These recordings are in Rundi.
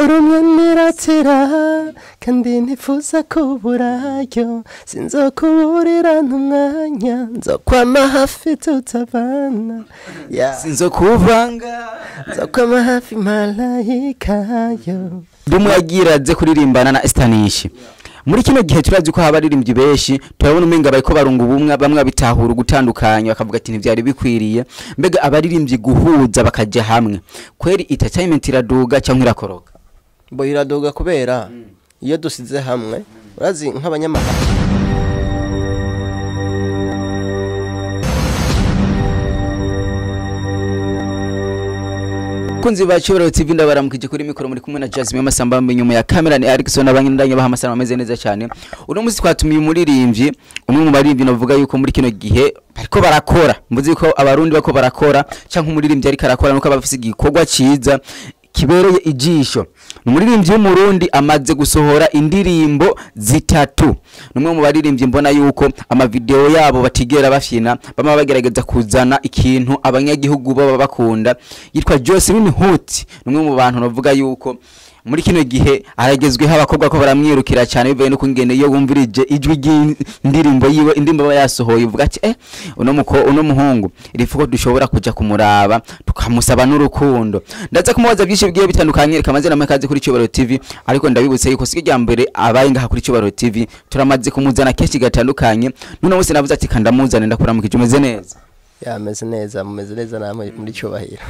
Urumwe niratira kandi ntifuza kuburayo, sinzokuburira n'umwanya, nzokwama hafi tutavana. Yeah. Sinzokuvanga, nzokwama hafi malayika yo. Ndumwe yagira aze kuririmbana na Estanish. Muri kino gihe turazi ko abaririmbyi benshi turabona umenga bariko barunga ubumwe, bamwe bitahura gutandukanya bakavuga ati ntivyari bikwiriye. Mbega abaririmbyi guhuza bakaja hamwe kweri entertainment iraduga cyangwa irakoroka? Bo iraduga kubera iyo dusize hamwe, urazi nk'abanyamahanga. Kunzi ba Cyubahiro TV ndabaramukije kuri mikoro muri kumwe na Jasmine Masamba, inyuma ya kamera ni Erickson abanyindanye baha amasano ameze neza cyane. Uno munsi twatumiye umuririmbyi, umwe mu baririmbyi navuga yuko muri kino gihe bariko barakora, mvuze ko abarundi bako barakora canke umuririmbyi ariko arakora nuko abafise igikorwa ciza kibereye ijisho. Ni umuririmbyi w'umurundi amaze gusohora indirimbo zitatu. Ni umwe mu baririmbyi mbona yuko amavideo yabo batigera bafyina, bama bagerageza kuzana ikintu abanyagihugu baba bakunda. Yitwa Jocelyn Hood. Ni umwe mu bantu navuga yuko muri kino gihe aragezweho, abakobwa ko baramwirukira cyane bivuye no kungene iyo wumvirije ijwi ry'indirimbo yiwe, indirimbo aba yasohoye uvuga ati uno muko uno muhungu irifuko dushobora kuja kumuraba tukamusaba n'urukundo. Ndaza kumubaza byinshi bigiye bitandukanye, reka maze namwe kuri Cyubahiro TV, ariko ndabibutse yuko sike rya mbere abaye ngaha kuri Cyubahiro TV turamaze kumuzana kenshi gatandukanye. None wese navuze ati kandamuzane, ndakuramukije, umeze neza? Ya, meze neza, mumeze neza namwe muri Cyubahiro.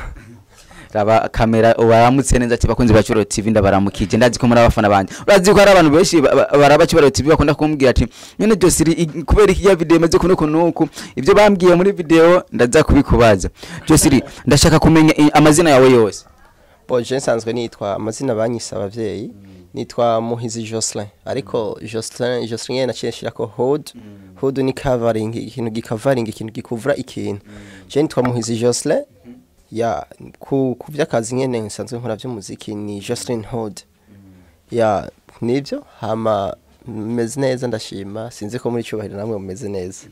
Raba kamera waramutse neza ati bakunzi ba Cyubahiro TV ndabaramukije, ndazi ko muri abafana banje. Urazi ko hari abantu benshi baraba Cyubahiro TV bakunda kumbwira ati nyene Josiri kubera iki ya video imeze kuno kunuku, ibyo bambwiye muri video ndaza kubikubaza. Josiri, ndashaka kumenya amazina yawe yose. Bo je nsanzwe nitwa amazina banyise abavyeyi, nitwa Muhizi Jocelyn, ariko Jocelyn Jocelyn naciye nshirako Hood. Hood ni covering, ikintu gikavaringa, ikintu gikuvura ikintu. Je nitwa Muhizi Jocelyn. Ya, ku vy'akazi nyene nsanzwe nkora vy'umuziki ni Jocelyn Hood. Ya, nivyo hama meze neza ndashima, sinzi ko muri Cyubahiro namwe mumeze neza.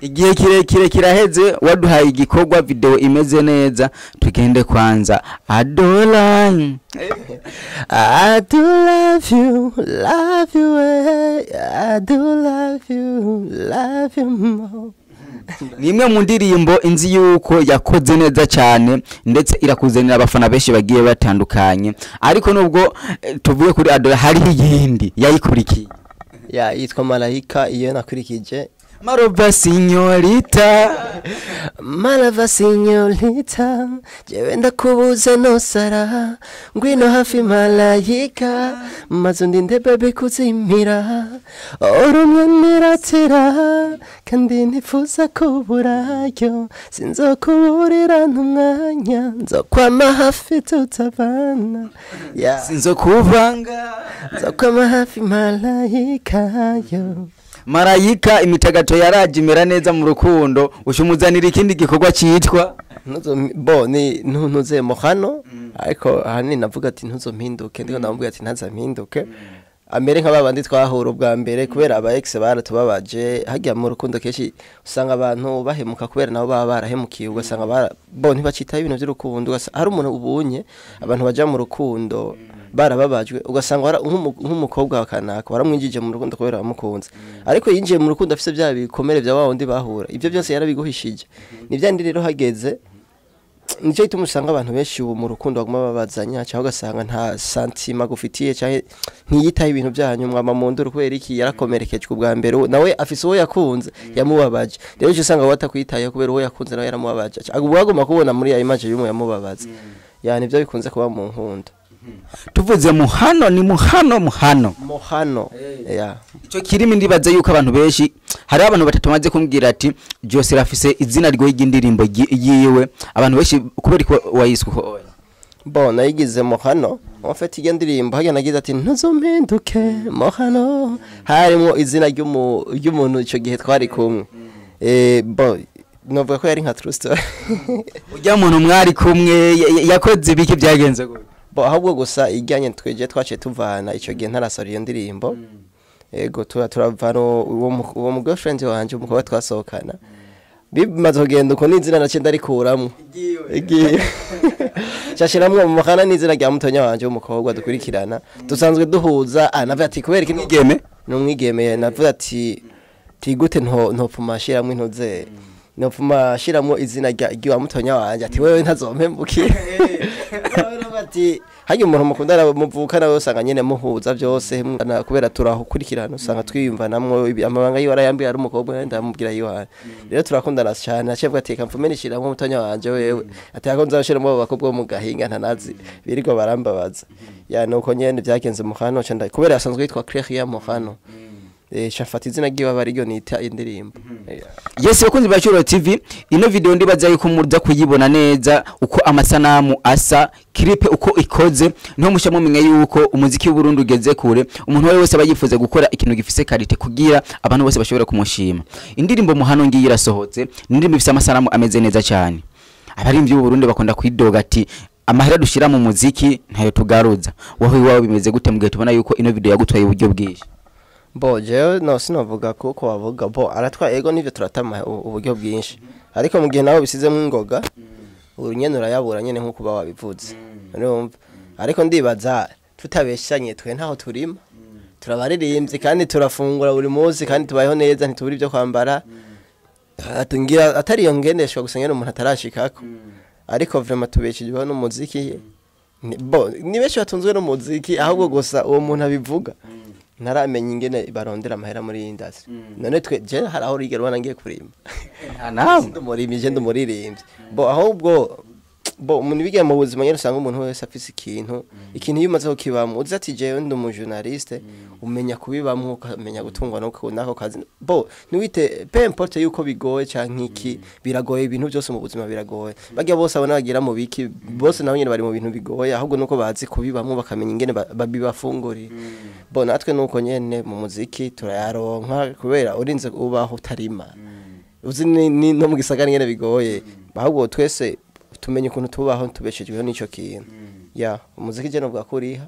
Igihe kirekire kiraheze waduhaye igikorwa video imeze neza, tugende kwanza Adola. I do love you, love you, I do love you, love you more. Ni imwe mu ndirimbo inzi yuko yakoze neza cyane ndetse irakuzanira abafana benshi bagiye batandukanye, ariko nubwo tuvuye kuri Adola hari iyindi yayikurikiye. Ya, yitwa Malayika, iyo nakurikije. Marova signorita, Malava signorita, jewe ndakubuze no sara, ngwino hafi malayika, maze undinde baby kuzimira. Urumwe niratira kandi ntifuza kuburayo, sinzokuburira n'umwanya, nzokwama hafi tutavana. Yeah. Sinzokuvanga, nzokwama hafi malayika yo. Marayika imitagato yaraje imera neza mu rukundo, ushumuzanira ikindi gikorwa cyitwa bo ni ntuze mohano, ariko ahanini navuga ati ntuzompinduke, ndiko ndamubwira ati ntazampinduke, amere nka babandi twahura ubwa mbere, kubera aba ex baratubabaje. Hajya mu rukundo kenshi usanga abantu bahemuka kubera nabo baba barahemukiye, ugasanga bo ntibacitaye ibintu by'urukundo. Ugasanga hari umuntu ubunye abantu baja mu rukundo barababajwe, ugasanga nk'umukobwa wakanaka waramwinjije mu rukundo kubera bamukunze, ariko yinjiye mu rukundo afise bya bikomere bya wa wundi bahura, ibyo byose yarabiguhishije. Ni byandi rero hageze nicyo gituma usanga abantu benshi ubu mu rukundo baguma babazanya, cyangwa ugasanga nta santima gufitiye cyangwa ntiyitaye ibintu byanyu, mwama mu nduru kubera iki yarakomerekejwe ubwa mbere, nawe afise uwo yakunze yamubabaje. Rero icyo usanga watakwitaye kubera uwo yakunze nawe yaramubabaje, aguma kubona muri ya image y'umu yamubabaza. Yani ibyo bikunze kuba mu nkundo. Tuvuze muhano ni muhano muhano muhano. Yeah. Ico kirimi ndibaza yuko abantu benshi, hari abantu batatu maze kumbwira ati Jose rafise izina ryo y'indirimbo yiwe, abantu benshi kubera ko wayiswe ko Bon, nayigize muhano. En fait iyo ndirimbo hajya nagize ati ntuzompinduke muhano, harimo izina ry'umuntu ico gihe twari kumwe. Bon, novuga ko yari nka true story. Ujya muntu mwari kumwe yakoze ibiki byagenze gute? Bo ahubwo gusa ijyanye tweje twaciye tuvana ico gihe ntarasora iyo ndirimbo. Ego turavana uwo mu girlfriend wanje umukobwa twasohokana. Bimaze kugenda uko n'inzira naciye ndarikuramwo. Igiye. Shashiramwo Muhana n'izina rya mutonya wanje w'umukobwa dukurikirana dusanzwe duhuza. Navuga ati kubera iki Mwigeme? N'umwigeme. Navuga ati tigute ntopfuma shiramwo intuze, ntopfuma shiramwo izina rya mutonya wanje, ati wewe ntazompembukiye. Ati harya umuntu mukundana muvukana we usanga nyene muhuza byose, kubera turahukurikirana usanga twiyumvanamwo amabanga yiwe arayambwira ari umukobwa, ndamubwira yiwe. Rero turakundana cyane. Aciye avuga ati reka mfume nishiramwo mutonya wanje wewe, ati ako nzabashiramwo abo bakobwa bo mu gahinga ntanazi birirwa barambabaza. Ya, nuko nyene byagenze. Muhano kubera asanzwe yitwa Claire Muhano, shafata izina ryiwe aba ariryo nita indirimbo. Yes, bakunzi ba Cyubahiro TV, ino video ndibaza yuko muza kuyibona neza uko amasanamu asa, clip uko ikoze, niho musha mumenya yuko umuziki w'u Burundi ugeze kure. Umuntu wese aba yifuza gukora ikintu gifise qualité kugira abantu bose bashobora kumushima. Indirimbo Muhano ngiyi irasohotse, ni indirimbo ifise amasanamu ameze neza cyane. Abarimvyi b'u Burundi bakunda kwidoga ati amahera dushira mu muziki ntayo tugaruza. Wowe iwawe bimeze gute mu gihe tubona yuko ino video yagutwaye uburyo bwinshi? Bo jewe no sinovuga kuko wavuga bo aratwa ego nivyo turatama uburyo bwinshi, ariko mu gihe nawe bisizemo ingoga urunyene urayabura nyene nkuko uba wabivuze, urumva. Ariko ndibaza tutabeshanye, twe ntaho turima, turabaririmbyi kandi turafungura buri munsi kandi tubayeho neza, ntitubura ibyo kwambara. Ati ngira atari iyo ngendeshwa gusa nyene umuntu atarashikako, ariko vraiment tubeshejweho n'umuziki. Bo ni benshi batunzwe n'umuziki, ahubwo gusa uwo muntu abivuga ntaramenya ingene barondera amahera muri iyi industry. None twe je hari aho urigera ubona ngiye kurima? Nta namwe. Ndi umurimyi, je ndi umuririmbyi. Bo ahubwo bo umuntu bigiye mu buzima nyene usanga umuntu wese afise ikintu iyo umaze kukibamwo, uzi ati jewe ndi umujournaliste, umenya kubibamwo ukamenya gutungwa no nako kazi. Bo ntiwite peu importe yuko bigoye canke iki, biragoye, ibintu byose mu buzima biragoye. Barya bose abona bagira mu biki bose nabo nyene bari mu bintu bigoye, ahubwo nuko bazi kubibamwo bakamenya ingene babibafungurira. Bo natwe nuko nyene mu muziki turayaronka, kubera urinze ubaho utarima, uzi ni no mu gisagara nyene bigoye. Ahubwo twese tumenye ukuntu tubaho tubeshejweho n'ico kintu ya umuziki. Je novuga ko uriha.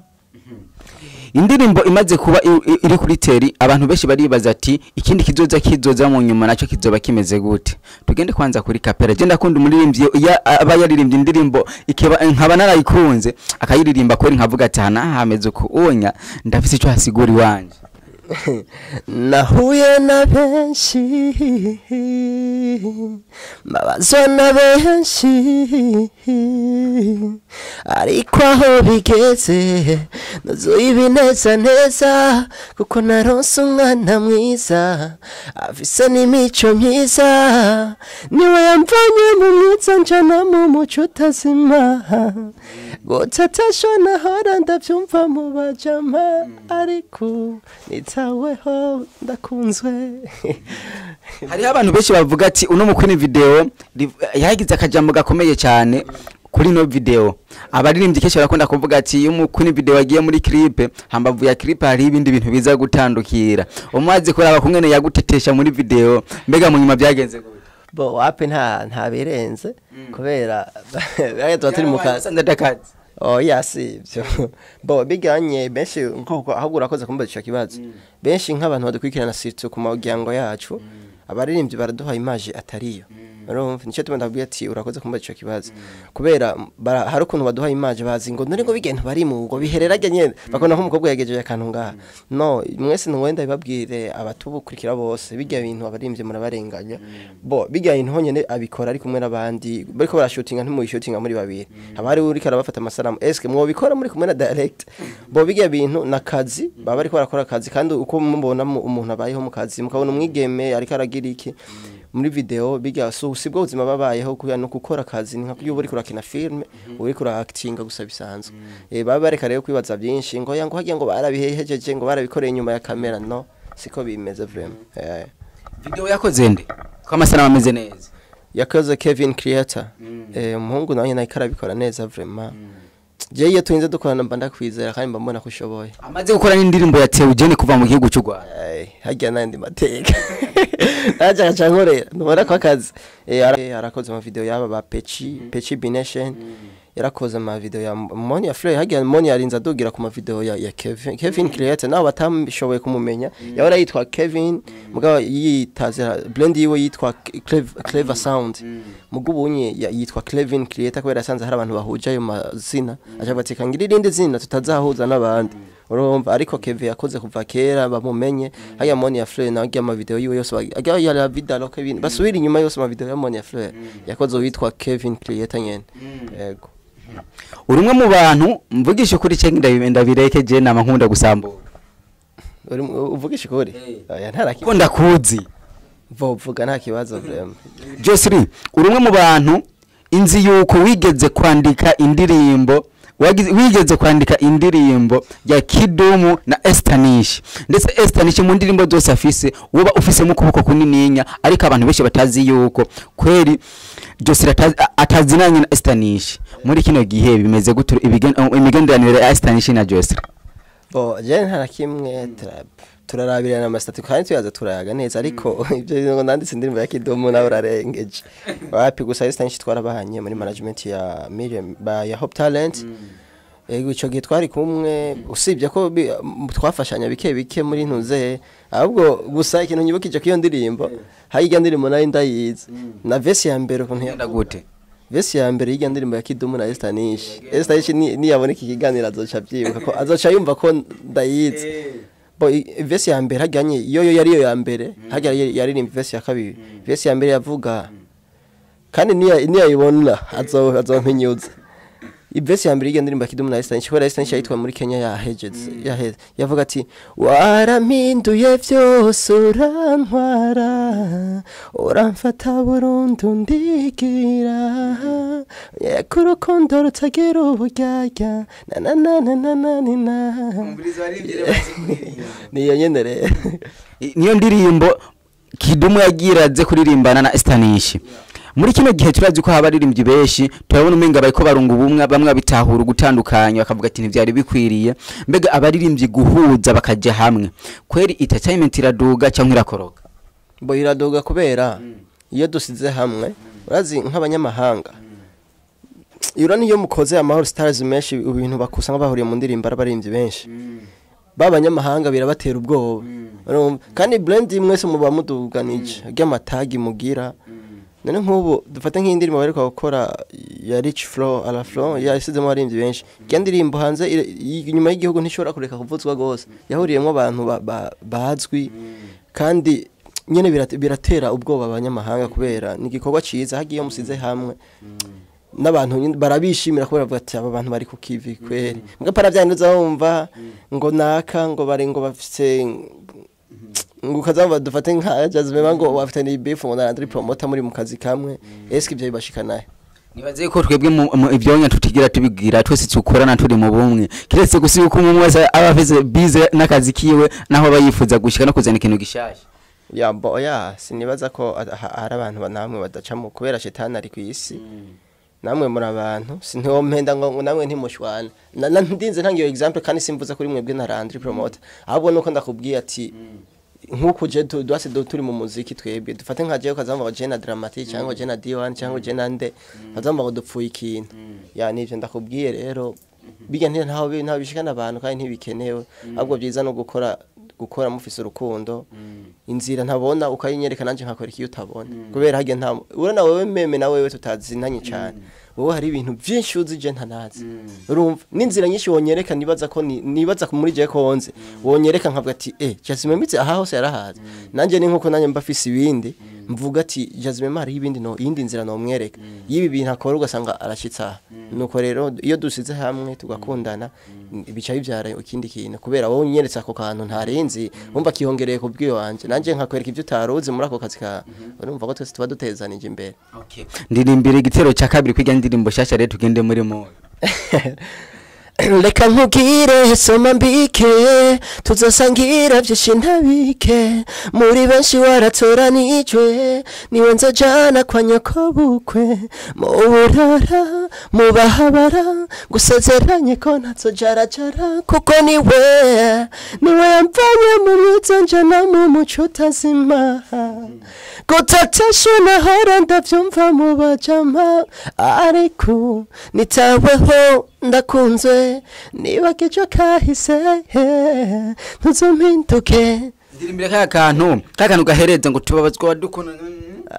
Indirimbo imaze kuba iri kuri teri, abantu benshi baribaza ati ikindi kizoza kizoza mu nyuma nacyo kizoba kimeze gute? Tugende kwanza kuri kapera. Je ndakunda umuririmbyi iyo aba yaririmbye indirimbo ikeba nkaba narayikunze, akayiririmba kweri nkavuga ati hana hameze uku unya ndafise ico hasigura iwanje. Nahuye na benshi, mbabazwa na benshi, ariko aho bigeze nuzuye ibineza neza, kuko naronse umwana mwiza afise n'imico myiza. Niwe yamvanye mu mwiza njana mu muco utazima. Gutatashwa nahora ndavyumva mu bajama, ariko nitaweho, ndakunzwe. Hariho abantu benshi bavuga ati uno mukuru video yagize akajambo gakomeye cyane kuri no video. Abaririmbyi kenshi barakunda kuvuga ati iyo umukuru video yagiye muri clip, hambavu ya clip hari ibindi bintu biza gutandukira. Umaze kuraba kumwene yagutetesha muri video, mbega mu nyuma byagenze gute? Bo wapi, nta birenze, kubera tuba turi mu kazi. Ndakazi. Oya, si ibyo. Bo biganye benshi nkuko ahubwo urakoze kumbaza ico kibazo. Benshi nk'abantu badukurikirana surtout ku muryango yacu, abaririmbyi baraduha image atariyo. Urumva nico tuma ndabwiye ati urakoze kumbaza ico kibazo. Kubera hari ukuntu baduha image, bazi ngo none ngo bigenda bari mu ngo bihererage nyene, bakabona nk'umukobwa yegejeje akantu ngaha. No mwese ntiwenda bibabwire abatubukurikira bose, bijya bintu abaririmbyi murabarenganya. Bo bijya bintu honyene abikora ari kumwe n'abandi bariko barashutinga, ntimuyishutinga muri babiri, haba hari uriko arabafata amasanamu. Eske mwobikora muri kumwe na direct? Bo bijya bintu nakazi baba bariko barakora akazi, kandi uko mubona umuntu abayeho mu kazi, mukabona umwigeme ariko aragira iki muri video, bijya sibwo buzima babayeho, kubera no gukora akazi ni nka iyo uriko urakina film, uriko uraactinga gusa bisanzwe. Baba bareka rero kwibaza byinshi ngo ya ngo hagiye ngo barabihejeje, ngo barabikoreye inyuma ya kamera. No siko bimeze vraiment. Video yakoze nde ko amasanamu ameze neza? Yakoze Kevin Creator. Umuhungu nawe nyine ariko arabikora neza vraiment. Je iyo turinze dukorana mba ndakwizera kandi mba mbona ko ushoboye. Amaze gukora n'indirimbo ya Theogene kuva mu gihugu cy'u Rwanda. Harya n'andi mateka naje agaca nkorera ntubona ko akazi. Arakoze ama video yaba ba Pechi Pechi Bination. Yarakoze ama video ya Monia Fleur. Hagiye Monia arinze adugira ku ma video ya Kevin Creator, naho batashoboye kumumenya. Yahora yitwa Kevin, mugabo yitazira blend yiwe yitwa Clever Sound, mugabo ubunye yitwa Kevin Creator kubera asanze hari abantu bahuje ayo mazina, acavuga ati kangira irindi zina tutazahuza n'abandi. Urumva, ariko Kevin yakoze kuva kera bamumenye. Haya Monia Fleur nawe agiye ama video yiwe yose agiye ya Vidal Kevin, basubira inyuma yose ama video ya Monia Fleur yakoze witwa Kevin Creator nyene. Yego. Uri umwe mu bantu, mvugisha ukuri cyangwa ndabireke, je nama nkunda gusambura? Uri uvugisha ukuri? Oya, ntaraki. Ko ndakuzi. Vovuga, nta kibazo vraiment. Josiri, uri umwe mu bantu inzi yuko wigeze kwandika indirimbo, wigeze kwandika indirimbo ya Kidumu na Estanish, ndetse Estanish mu ndirimbo zose afise uba ufise mu kuboko kunininya, ariko abantu benshi batazi yuko kweri Josiri atazinanye na Estanish. Muri kino gihe bimeze gute imigenderanire ya Estanish na Josiri? Bo je nta na kimwe, turarabirana ama statut kandi tuyaza turayaga neza, ariko ibyo ngo nanditse indirimbo ya Kidumu nawe urarengeje, wapi. Gusa Estanish twarabahanye muri management ya Miriam ya Hope Talent. Ego, ico gihe twari kumwe, usibye ko twafashanya bike bike muri ntuze. Ahubwo gusa ikintu nyibukije ko iyo ndirimbo, hari ndirimbo nari ndayizi na verse ya mbere ukuntu Yenda gute? Verse ya mbere y'irya ndirimbo ya Kidumu na Estanish, Estanish niyabona iki kiganiro azoca avyibuka, ko azoca yumva ko ndayizi. Bo verse ya mbere hajyanye yo yari yo ya mbere, hajya yaririmba verse ya kabiri. Verse ya mbere yavuga, kandi niyayibona azompinyuza, i verse ya mbere y'irya ndirimbo ya Kidumu na Estanish, kubera Estanish yitwa muri Kenya yahejeze yaheze, yavuga ati: "Warampinduye byose, urantwara, uramfata burundu, ndigira ku rukundo rutagira uburyarya na na na na na na na na." Niyo nyene rero. Niyo ndirimbo Kidumu yagira aze kuririmbana na Estanish. Muri kino gihe turazi ko haba abaririmbyi benshi, turabona umenga bariko barunga ubumwe, bamwe bitahura gutandukanya bakavuga ati ntivyari bikwiriye. Mbega abaririmbyi guhuza bakaja hamwe kweri, entertainment iraduga cyangwa irakoroka? Bo iraduga, kubera iyo dusize hamwe, urazi nk'abanyamahanga iyo niyo mukoze amahoro stars menshi, ibintu bakusanga bahuriye mu ndirimbo ari abaririmbyi benshi b'abanyamahanga birabatera ubwoba. Urumva? Kandi brand mwese muba muduganije ry'amatagi mugira. None nk'ubu dufate nk'indirimbo bariko gukora ya Rich Flow ala Flow yasizemo abaririmbyi benshi, irya ndirimbo hanze inyuma y'igihugu ntishobora kureka kuvuzwa gose, yahuriyemo abantu bazwi, kandi nyene biratera ubwoba abanyamahanga kubera ni igikorwa ciza. Hagiye musize hamwe n'abantu nyene barabishimira kubera bavuga ati aba bantu bari ku kivi kweri. Mbwa paravyanduza wumva ngo naka ngo bari ngo bafise ngo ukazamba, dufate nka Jasmine ngo bafite ni beef ngo na Andri Promoter muri mu kazi kamwe, eske ivyo bibashikanahe? Nibaze ko twebwe mu ibyonya tutigira tubigira, twese tukorana turi mu bumwe, kiretse gusa yuko umwe wese aba afise bize n'akazi kiwe naho aba yifuza gushika no kuzana ikintu gishasha. Ya bo ya sinibaza ko hari abantu namwe badacamo kubera shetani ari ku isi. Namwe muri abantu, sintiwompenda ngo namwe ntimushwana. Ndinze ntanga iyo example kandi simvuze kuri mwebwe na Landry Promoter, ahubwo nuko ndakubwiye ati nkuko je dwase turi mu muziki twebwe, dufate nka jewe ukazamba ngo je na Dramatic cyangwa je na D1 cyangwa je na nde, ukazamba ngo dupfuye ikintu. Ya, nivyo ndakubwiye rero, bijya ntaho bishikana abantu kandi ntibikenewe. Ahubwo byiza no gukora mufise urukundo, inzira ntabona ukayinyereka nanje nkakora iyo utabona, kubera harya nta urana wewe meme na wewe tutazinanye cyane, wowe hari ibintu byinshi uzi je ntanazi. Urumva, n'inzira nyinshi wonyereka nibaza ko nibaza ko muri je konze wonyereka nkavuga ati Jasmine mitse aha hose yarahaze. Nanje ni nkuko nanje mba fise ibindi mvuga ati Jasmine hari ibindi no iyindi nzira no mwereka yibi bintu akora ugasanga arashitsa aha. Nuko rero iyo dusize hamwe tugakundana bica bibyara ikindi kintu, kubera wowe unyeretse ako kantu ntarenzi, wumva kihongereye ku bwiyo wanje, nanje nkakwereka ibyo utaruzi muri ako kazi ka, urumva ko twese tuba dutezanije imbere. Ndirimbira igitero cya kabiri kwiga indirimbo shasha rero tugende muri mo. Reka nkubwire, soma mbike, tuzosangira byinshi ntabike. Muri benshi waratoranijwe, niwe nzojana kwa nyokobukwe, mu burara mu bahabara, gusezeranye ko ntazojarajara, kuko niwe niwe yamvanye mu mwiza njana mu muco utazima. Gutatesha nahora ndavyumva mu bajama, ariko nitaweho ndakunzwe, nibagije kahise, ntuzompinduke. Ndirimbira kaya kantu gahereza ngo tubabazwa badukunda.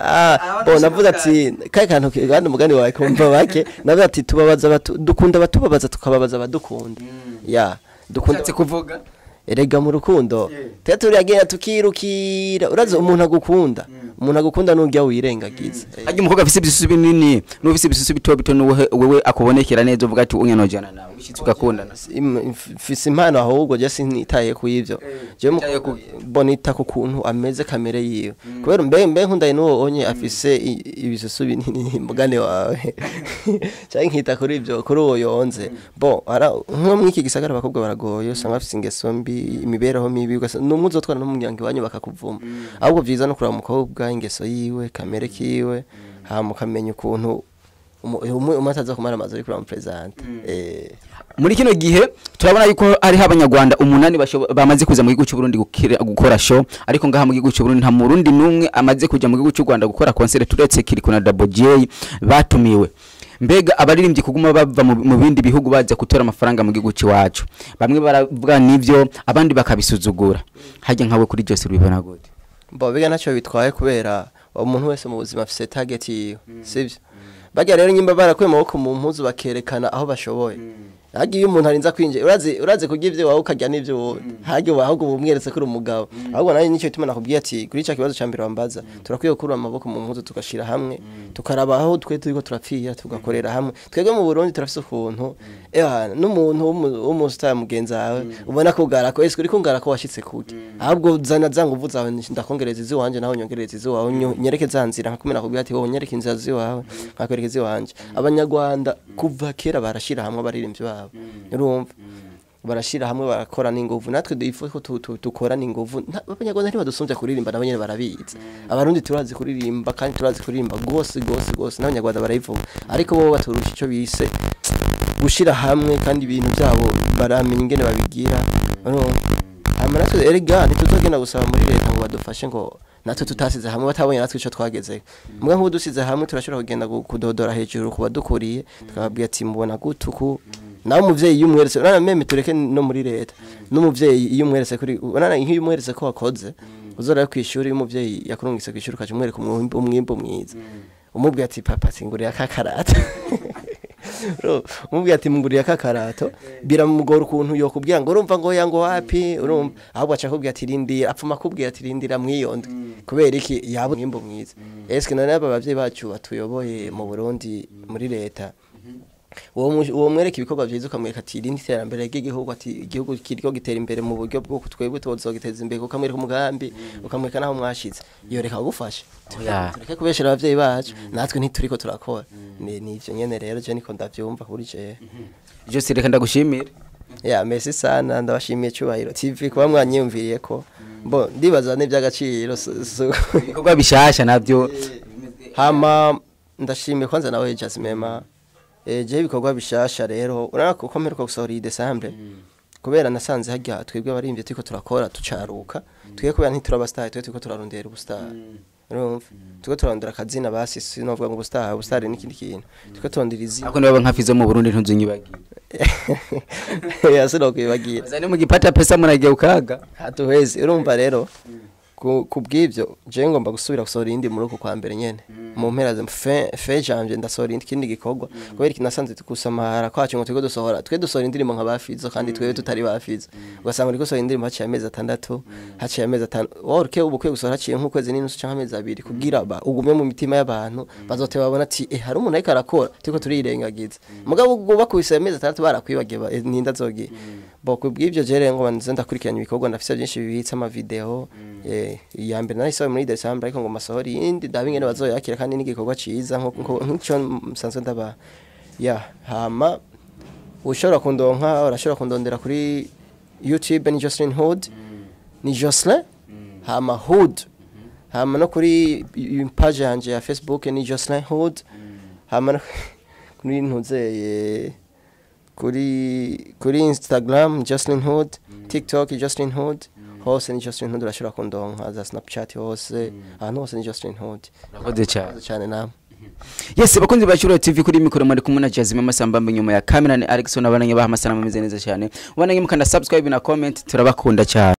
Ah, bo navuze ati kaya kantu kandi umugani wawe kumva bake, navuze ati tubabaza dukunda abatubabaza, tukababaza abadukunda. Ya, dukunda. Ushatse kuvuga? Erega mu rukundo twe turagenda tukirukira, urazi umuntu agukunda, umuntu agukunda nujya wirengagiza. Harya umukobwa afise ibisusu binini n'ufise ibisusu bito bito, nuwe wewe akubonekera neza uvuga ati unye nojana nawe, bishitse ugakundana? Mfise impano, ahubwo je sinitaye ku ivyo je Itaye ku- bonita ku kuntu ameze, kamere yiwe, kubera mbe nkundaye n'uwo onye afise ibisusu binini, mugane wawe, canke nkita kuri ivyo, kuri uwo yonze. Bo ara nko mwiki gisagara abakobwa baragoye, usanga bafise ingeso mbi, imibereho mibi, ugasanga n'umwe uzotwara n'umuryango iwanyu bakakuvuma. Ahubwo vyiza no kuraba umukobwa, ingeso yiwe, kamere kiwe, hama ukamenya ukuntu umwe ataza kumara amazu ariko uramupresenta. Muri kino gihe turabona yuko hariho abanyarwanda 8 bamaze kuza mu gihugu cy'u Burundi gukora show, ariko ngaha mu gihugu cy'u Burundi nta murundi n'umwe amaze kuja mu gihugu cy'u Rwanda gukora concert, turetse Kirikou na Double J batumiwe. Mbega abaririmbyi kuguma bava mu bindi bihugu baza gutora amafaranga mu gihugu cy'iwacu, bamwe baravuga nivyo, abandi bakabisuzugura. Hajya nkawe kuri Jose ubibona gute? Bo biga ntacyo bitwaye, kubera umuntu wese mu buzima afise target yiwe, sivyo? Barya rero nyimba barakuye amaboko mu mpuzu bakerekana aho bashoboye. Hagiye umuntu arinza kwinjira, urazi kurya ivyo wawe ukarya n'ivyo wowe hagiye, ahubwo bumweretse ko uri umugabo. Ahubwo nanjye nicyo gituma nakubwiye ati kuri ica kibazo ca mbere wambaza, turakwiye gukura amaboko mu mpuzu, tugashira hamwe, tukaraba aho twe turiko turapfira, tugakorera hamwe. Twebwe mu Burundi turafise ukuntu ewa n'umuntu w'umustar mugenzi wawe ubona ko ugara ko ese uri kungara ko washitse kuki, ahubwo zana za nguvu zawe, ndakongereza iziwanje, nawe nyongereza iziwawe, nyereke za nzira nka kumwe nakubwiye ati wowe nyereke inzira ziwawe, nkakwereka iziwanje. Abanyarwanda kuva kera barashira hamwe abaririmbyi babo, urumva barashira hamwe, barakora n'inguvu. Natwe duifu ko dukora n'inguvu. Abanyarwanda ntibadusumbya kuririmba, nabo nyene barabizi. Abarundi turazi kuririmba, kandi turazi kuririmba gose gose gose, n'abanyarwanda barabivuga, ariko bo baturusha ico bise gushira hamwe, kandi ibintu byabo baramenya ingene babigira, urumva. Hama natwe erega ntituzogenda gusaba muri leta ngo badufashe ngo natwe tutasize hamwe, batabonye natwe ico twagezeho. Mbwa nk'ubu dusize hamwe turashobora kugenda kudodora hejuru ku badukuriye, tukababwira ati mubona gutuku. Nawe umuvyeyi iyo umweretse, urabona, même tureke no muri leta, n'umuvyeyi iyo umweretse kuri, urabona nk'iyo umweretse ko wakoze, uzora kw'ishuri, iyo umuvyeyi yakurungitse kw'ishuri ukaca umwereka umwimbu mwiza, umubwira ati papa singurira kakarata, umubwira ati mungurira kakarato, biramugora ukuntu yokubwira ngo urumva ngo ya ngo wapi, urumva. Ahubwo aca akubwira ati rindira, apfuma akubwira ati rindira mwiyondwe. Kubera iki? Yaba umwimbu mwiza. Eske none aba bavyeyi bacu batuyoboye mu Burundi muri leta, uwo mwereka ibikorwa vyiza, ukamwereka ati irindi terambere ry'igihugu, ati igihugu kiriko gitera imbere mu buryo bwo twebwe tuzogiteza imbere, ukamwereka umugambi, ukamwereka naho mwashitse, yoreka kugufasha? Oya. Tureke kubeshera abavyeyi bacu, natwe ntituriko turakora. Ni ivyo nyene rero, je niko ndavyumva kuri jewe. Jose, reka ndagushimire. Ya, merci sana, ndabashimiye Cyubahiro TV kuba mwanyiyumviriye ko bo ndibaza n'iby'agaciro Ibikorwa bishasha navyo? Hama ndashimiye kwanza nawe Jasmine. Je ibikorwa bishasha rero, urabona ko mperuka gusohora iyi December, kubera nasanze harya twebwe abarimvye turiko turakora tucaruka twe, kubera ntituraba star, twe turiko turarondera ubustar, urumva, turiko turarondera akazina. Basi sinovuga ngo ubustar, ubustar ni ikindi kintu, turiko turondera izina. Ako niba nka Fizo mu Burundi ntuzunyibagira. Ya, sinokwibagira. Zani mugipata pesa murageukaga. Hatuhezi. Urumva rero ku bw'ibyo je ngomba gusubira gusohora iyindi muri uku kwa mbere nyene, mu mpera za fin janvier ndasohora ikindi gikorwa. Kubera iki? Nasanze tukusamara kwacu ngo turiko dusohora, twe dusohora indirimbo nka bafizo kandi twebwe tutari bafizo, ugasanga uriko usohora indirimbo haciye amezi 6, haciye amezi 5. Wowe uke ubu ukwiye gusohora haciye nk'ukwezi n'inusu canke amezi 2, kugira ba ugume mu mitima y'abantu, bazote babona ati eh hari umuntu ariko arakora, turiko turirengagiza. Mugabo ubwo bakubise amezi 6 barakwibagiye, ninda azogiye bo. Kubw'ibyo je rero ngo nze ndakurikiranya ibikorwa, ndafise byinshi bibitse, ama video. Iya mbere nayisohoye muri December, ariko ngo masohora iyindi ndabe ingene bazoyakira, kandi n'igikorwa ciza nk'icyo nsanzwe ndaba. Ya, hama ushobora kundonka, urashobora kundondera kuri YouTube, ni Jocelyn Hood, ni Jocelyn hama Hood, hama no kuri page yanje ya Facebook ni Jocelyn Hood, hama no kuri ntuzeye kuri Instagram Jocelyn Hood, TikTok Jocelyn Hood. Hose ni Justin Hood, urashobora kundonka za Snapchat hose, ahantu hose ni Justin Hood. Urakoze cyane. Murakoze cyane namwe. Yes, bakunzi ba Shuro TV, kuri mikoro muri kumwe na Jazime Masamba, nyuma ya kamera ni Alexon. Abananye baha amasanamu ameze neza cyane. Ubandanye mukanda subscribe na comment, turabakunda cyane.